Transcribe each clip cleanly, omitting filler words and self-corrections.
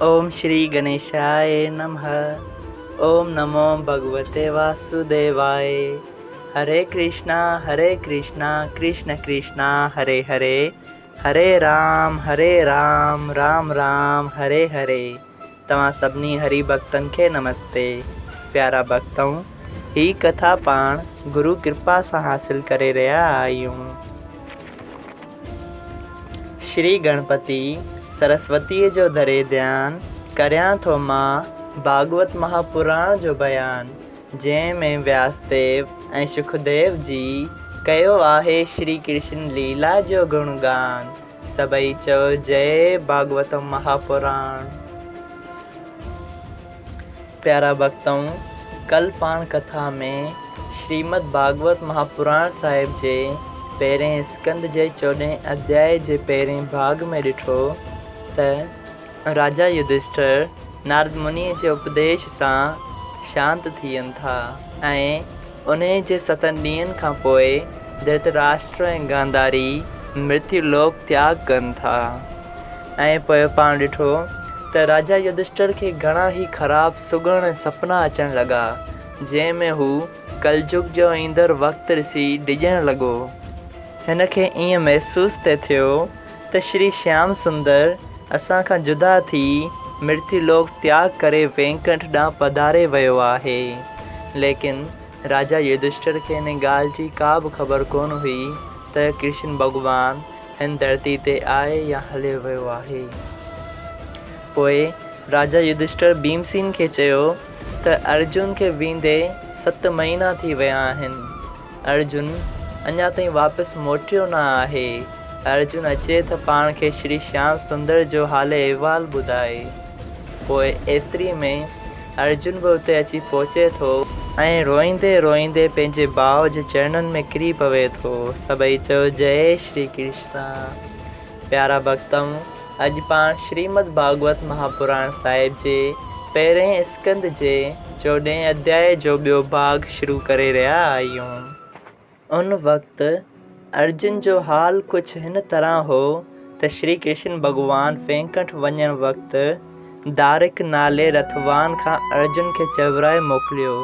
اوم شري گڻيشاء نمھ اوم نمو ڀڳوتي واسوديواء هري ڪرشنا هري ڪرشنا ڪرشن ڪرشنا هري هري هري رام هري رام رام رام هري هري توهان سڀني هري ڀڳتن کي نمستي پيارا ڀڳتؤ هي ڪٿا پاڻ گرو ڪرپا سان حاصل ڪري رهيا آهيون. شري گڻپتي سرسوتيء جو ڌري ڌيان، ڪريان ٿو مان ڀاڳوت مهاپراڻ جو بيان، جنهن ۾ وياسديو ۽ شڪديو جي ڪيو آهي شري ڪرشن ليلا جو گڻگان. سڀئي چئو جئي ڀاڳوت مهاپراڻ. پيارا ڀڳتؤ! ڪل پاڻ ڪٿا ۾ شريمد ڀاڳوت مهاپراڻ صاحب جي پهرين اسڪنڌ جي چوڏهين اڌيائي جي پهرين ڀاڳ ۾ ڏٺو ته راجا يڌشٺر نارد منيء جي اپديش سان شانت ٿين ٿا ۽ انهيء جي ستن ڏينهن کان پوء ڌرتراشٽر ۽ گانڌاري مرتيو لوڪ تياڳ ڪن ٿا ۽ پوء پاڻ ڏٺو ته راجا يڌشٺر کي گهڻا ئي خراب سگهڻ ۽ سپنا اچڻ لڳا، جنهن ۾ هو ڪلجگ جو ايندڙ وقت ڏسي ڊڄڻ لڳو. هن کي ائين محسوس ٿي ٿيو ته شري شيام سندر اسان کان جدا ٿي مرتيو لوڪ تياڳ ڪري وينڪنٺ ڏانهن پڌاري ويو آهي. ليڪن راجا يڌشٺر کي ان ڳالهه جي ڪا به خبر ڪونه هئي ته ڪرشن ڀڳوان هن ڌرتي تي آهي يا هليو ويو آهي. پوء راجا يڌشٺر ڀيمسين کي چيو ته ارجن کي ويندي ست مهينا ٿي ويا آهن. ارجن اڃا تائين واپس موٽيو نه آهي. ارجن اچي ته پاڻ کي شري شيام سندر جو حال احوال ٻڌائي. پوء ايتري ۾ ارجن به اتي اچي پهچي ٿو. ۽ روئيندي روئيندي پنهنجي ڀاء جي چرڻن ۾ ڪري پوي ٿو. سڀئي چئو جئي شري ڪرشنا. پيارا ڀڳتؤ! اڄ پاڻ شريمد ڀاڳوت مهاپراڻ صاحب جي پهرئين اسڪنڌ جي چوڏهين اڌيائي جو ٻيو ڀاڳ شروع ڪري رهيا آهيون. ان وقت ارجن جو حال ڪجهه هن طرح هو ته شري ڪرشن ڀڳوان وينڪنٺ وڃڻ وقت دارڪ نالي رٿوان کان ارجن کي چورائي موڪليو.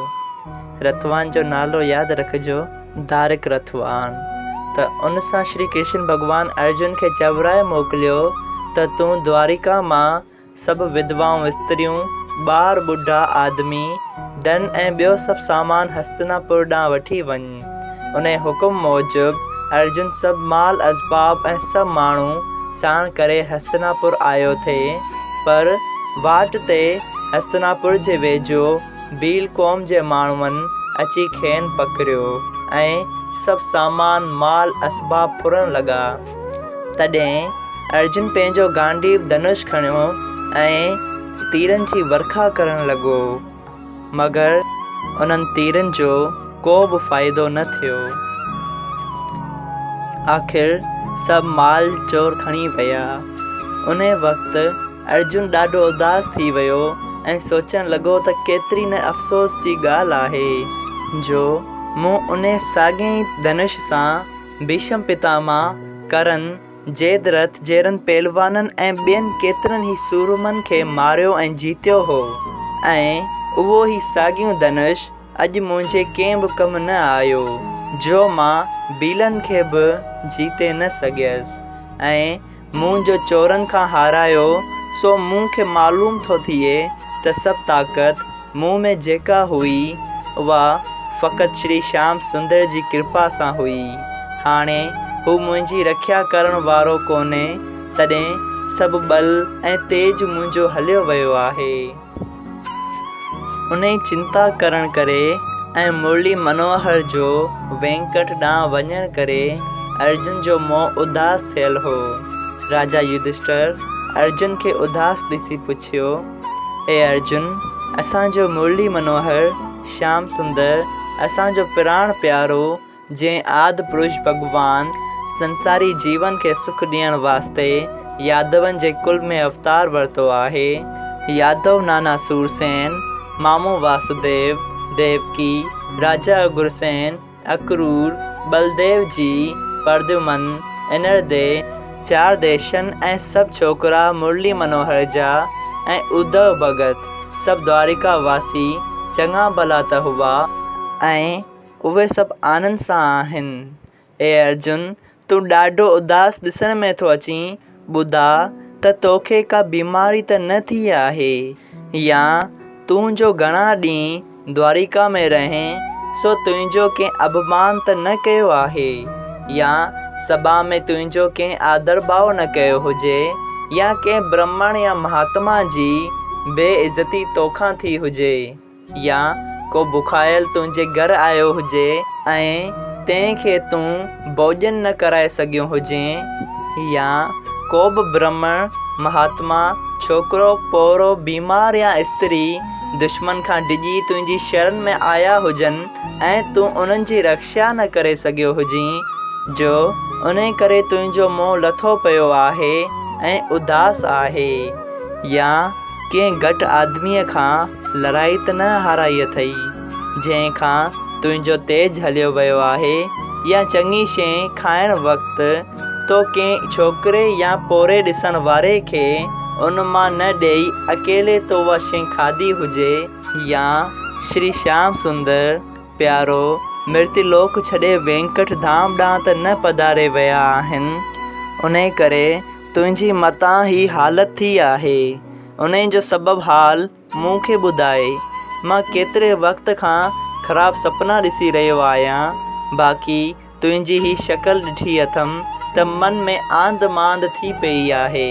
رٿوان جو نالو ياد رکجو، دارڪ رٿوان. ته ان سان شري ڪرشن ڀڳوان ارجن کي چورائي موڪليو ته تون دواريڪا مان سڀ وڌوائون استريون، ٻار ٻڍا آدمي، ڌن ۽ ٻيو سڀ سامان هستناپور ڏانهن وٺي وڃ. انهيء حڪم موجب ارجن سڀ مال اسباب ۽ سڀ ماڻهو ساڻ ڪري هستناپور آيو ٿي، پر واٽ تي هستناپور جي ويجهو ڀيل قوم جي ماڻهن اچي کين پڪڙيو ۽ سڀ سامان مال اسباب ڦرڻ لڳا. تڏهن ارجن پنهنجو گانڊيو ڌنش کڻيو ۽ تيرن جي ورکا ڪرڻ لڳو. مگر انهن تيرن جو ڪو به فائدو نه ٿيو. آخر سڀ مال چور کڻي ويا. انهيء وقت ارجن ڏاڍو اداس ٿي ويو ۽ سوچڻ لڳو ته ڪيتري نه افسوس جي ڳالهه آهي جو مون انهيء ساڳئي ئي ڌنش سان ڀيشم پتاماه، ڪرن، جيدرٿ جهڙن پهلوانن ۽ ٻين ڪيترن ئي سورمن کي ماريو ۽ جيتيو هو ۽ اهو ئي ساڳيون ڌنش اڄ منهنجي ڪنهن به ڪم نه آيو، جو مان ڀيلن کي به جيتي نه سگهيس ۽ مون جو چورن کان هارايو، سو مون کي معلوم ٿو ٿئي ته سڀ طاقت مون ۾ جيڪا هئي، اها فقط شري شيام سندر جي ڪرپا سان هئي. هاڻي هو منهنجي رکيا ڪرڻ وارو ڪونهي، تڏهن سڀ ٻل ۽ تيج منهنجو هليو ويو آهي. انهيء چنتا ڪرڻ ڪري ۽ مرلي منوهر جو وينڪٽ ڏانهن وڃڻ ڪري ارجن جو منهن اداس ٿيل هو. راجا يڌشٽر ارجن کي اداس ڏسي پڇيو. اي ارجن! اسان جو مرلي منوهر، شيام سندر، اسان جو پراڻ پيارو، جنهن آد پرش ڀڳوان سنساري جيون کي سک ڏيڻ واسطي يادون جي ڪل ۾ اوتار ورتو آهي، يادو نانا سورسين، مامو واسوديو، ديوڪي، راجا اگرسين، اڪرور، ٻلديو جي، پرديومن، انردي، چار ديشن ۽ سڀ ڇوڪرا مرلي منوهر جا ۽ اڌو ڀڳت سڀ دوارڪا واسي چڱا ڀلا ته هئا ۽ اهي سڀ آنند سان آهن. اي ارجن! تون ڏاڍو اداس ڏسڻ ۾ ٿو اچين، ٻڌاء ته توکي ڪا بيماري ته نه ٿي آهي؟ يا تون جو گهڻا ڏينهن دواريڪا ۾ رهين، سو تنهنجو ڪنهن اپمان ته نه ڪيو آهي؟ يا سڀا ۾ تنهنجو ڪنهن آدرڀاء نه ڪيو هجي؟ يا ڪنهن برهمڻ يا مهاتما جي بي عزتي توکان ٿي هجي؟ يا ڪو بکايل تنهنجي گهر آيو هجي ۽ تنهن کي تون ڀوڄن نه ڪرائي سگهيو هجين، يا ڪو به برهمڻ، مهاتما، ڇوڪرو، پوڙهو، بيمار يا استري دشمن کان ڊڄي تنهنجي شرن ۾ آيا هجن ۽ تون انهن جي رڪشا نه ڪري سگهيو هجين، جو انهي ڪري تنهنجو منهن لٿو پيو آهي ۽ اداس آهي، يا ڪنهن گهٽ آدميء کان لڙائي ته نه هارائي اٿئي، جنهن کان تنهنجو تيج هليو ويو آهي يا چڱي شيء کائڻ وقت تو ڪنهن ڇوڪري يا پوڙهي ڏسڻ واري کي ان مان نه ڏيئي اڪيلي تو اها شيء کاڌي هجي، يا شري شيام سندر پيارو مرتيلوڪ ڇڏي وينڪٽ ڌام ڏانهن ته نه پڌاري ويا آهن، انهي ڪري تنهنجي متان هي حالت ٿي آهي، انهي جو سبب حال مون کي ٻڌاء. مان ڪيتري وقت کان خراب سپنا ڏسي رهيو آهيان، باقي تنهنجي هي شڪل ڏٺي اٿم ته من ۾ آنڌ مانڌ ٿي پيئي آهي.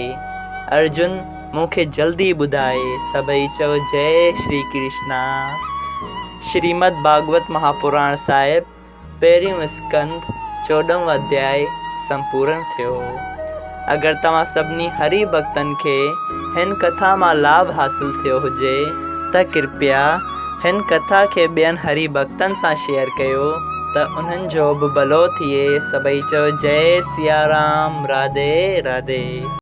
ارجن مون کي جلدي ٻڌاء. سڀئي چئو جئي شري ڪرشنا. شريمد ڀاڳوت مهاپراڻ صاحب. پهريون اسڪنڌ، چوڏهون اڌياء سمپورڻ ٿيو. اگر توهان سڀني هري ڀڳتن کي هن ڪٿا مان لاڀ حاصل ٿيو هجي ته ڪرپيا هن ڪٿا کي ٻين هري ڀڳتن سان شيئر ڪيو ته انهن جو به ڀلو ٿئي. سڀئي چئو جئي سيارام راڌي راڌي.